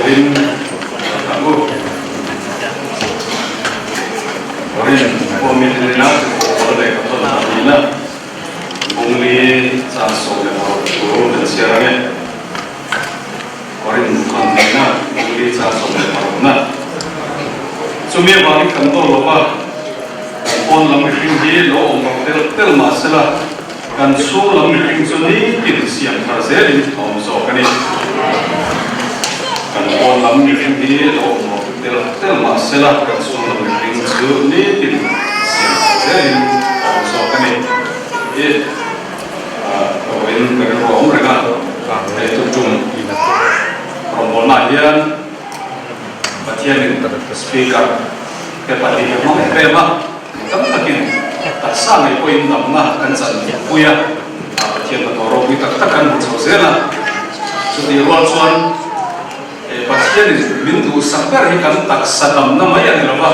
turin ang u. Korin khua mi hnena tirhkoh lehkha thawn pahnihna bungli chan 16 thu kan chhiar ang e. Korin thawn hnena bungli chan 16 na. Chumi avangin kan dawl lo va, kan pawn lam mihring hi lo awm ro tel tel mah sela, Kan chhung lam mihring chu nitin siam thar zelin a awm zawk a ni. Kan pawn lam mihring hi lo awm rawh tel tel mah sela kan chhung lam mihring chu nitin siam thar zelin a awm zawk a ni. I vawiin ka rilru a awm reng a, hei tuk tum rawngbawlnaah hian Pathianin Speaker te pahnih a hmang em em a. Tam takin taksa ngei pawhin damna kan chan pui a, Pathian hnathawh ropui tak tak kan hmu chho zel a. Chutih rual chuan Pathianin min duhsak ber hi kan taksa damna mai a ni lo va,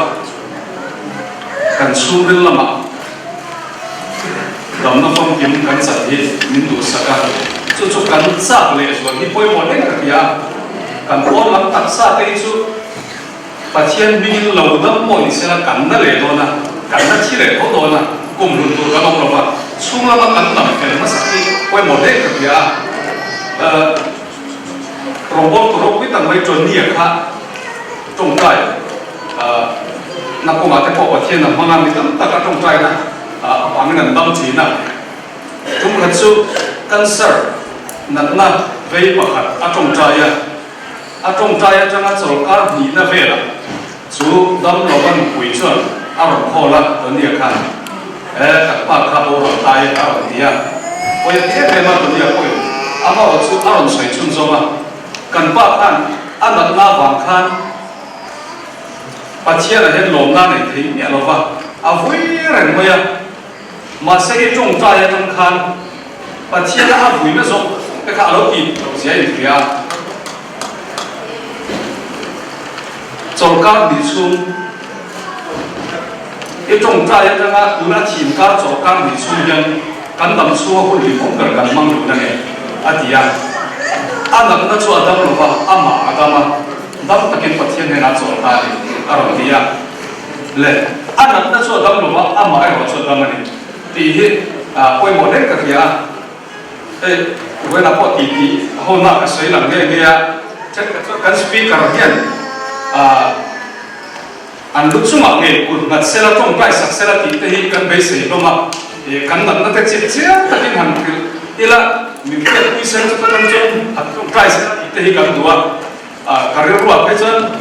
kan chhungril lamah damna famkim kan chan hi min duhsak a, chu chu kan chak lehzual hi pawimawh hle ka ti a, kan pawn lam taksa te hi chu Pathian hmingin lo dam pawh ni sela kan na leh dawn a, kan na thi leh tho dawn a, kum hlun tur kan awm lo va, chhung lama kan dam fel hmasak hi pawimawh hle ka hria a. Rawngbawl tur ropui tak mai Johnny-a kha tawngtai na kawngah te pawh Pathian a hmang a, mi tam tak a tawngtaina avangin an dam thin a. Tum khat chu cancer natna vei pakhat a tawngtai a. A tawngtai atanga chawlhkar hnihna velah chu dam lova nupui chuan a rawn call a, Tonya khan e kan pa kha boral tai a rawn ti a, pawi a ti em em a, Tonya pawhin amarawh chu a rawn sawi chhunzawm a, kan pa khan a natna vang khan Pathianah hian lawmna nei thei miah lova a vui reng mai a, mahse i tawngtai atang khan Pathiana a vuina zawk te kha a lo tih loh zia in hria a. Chawlhkar hnih chhung i tawngtai atanga tuna thin kar chawlhkar hnih chhung hian kan dam chhunga hun hlimawm ber kan hmang duh na nge a ti a. A natna chu a dam lo va, amah a dam a, dam takin Pathian hnenah chawl ta a ni a rawn ti a. Le, a natna chu a dam lo va, amah erawh chu a dam a ni. Tih hi pawimawh hle ka hria a, hei vawiinah pawh tih tih ho na ka sawi lang nge nge a, thenkhat chuan kan speaker hian an lu chungah nge kut nghat sela tawngtai sak sela tih te hi kan beisei hlawm a, kan natna te chiah chiang takin han hrilh ila min hriatpui sel chu ka tan chuan han tawngtai sela tih te hi kan duh a. Ka rilruah phei chuan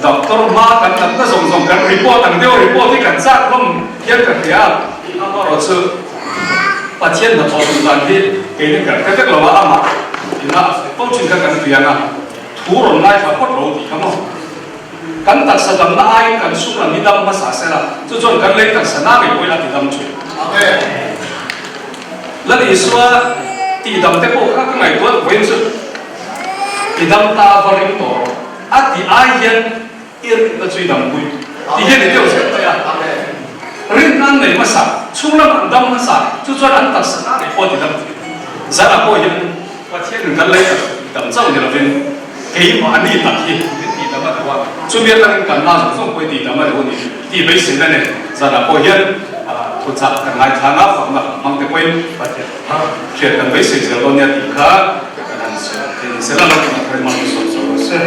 doctor hma kan natna zawng zawng kan report ang deuh report hi kan chak hlawm hian ka hria a, amaherawh chu Pathian hnathawh duh dan hi keini kan hre vek lo a, amah ina a sawi fo thin kha kan hria ang a, thu rawn ngaithla phawt lo tih kha maw? Kan taksa damna aiin kan sum lam hi dam hmasa sela, chu chuan kan lei taksa na ngei pawhin a ti dam thin. Lal Isua tihdam te pawh kha ka ngaihtuah vawiin chu. I dam ta va ring tawh rawh a tih ai hian i rinna chu i dam pui tih hian i deuh zel mai a. Rinna an nei hmasa, chhung lam an dam hmasa, chu chuan an taksa na ngei pawh ti dam thei. Zan ah pawh hian Pathianin kan lei tak dam chauh ni lovin keimahni tak hi min tih dam a duh a, chumi atangin kan na zawng zawng pawh i tih dam a duh a ni tih beiseina nen zan ah pawh hian thuchah kan ngaithlang a, fakna hmang te pawhin Pathian Hriat kan beisei zel dawn nia tih kha kan han sawi thei ni sela lo tuna thar i hmang hi sawi sawi rawh se.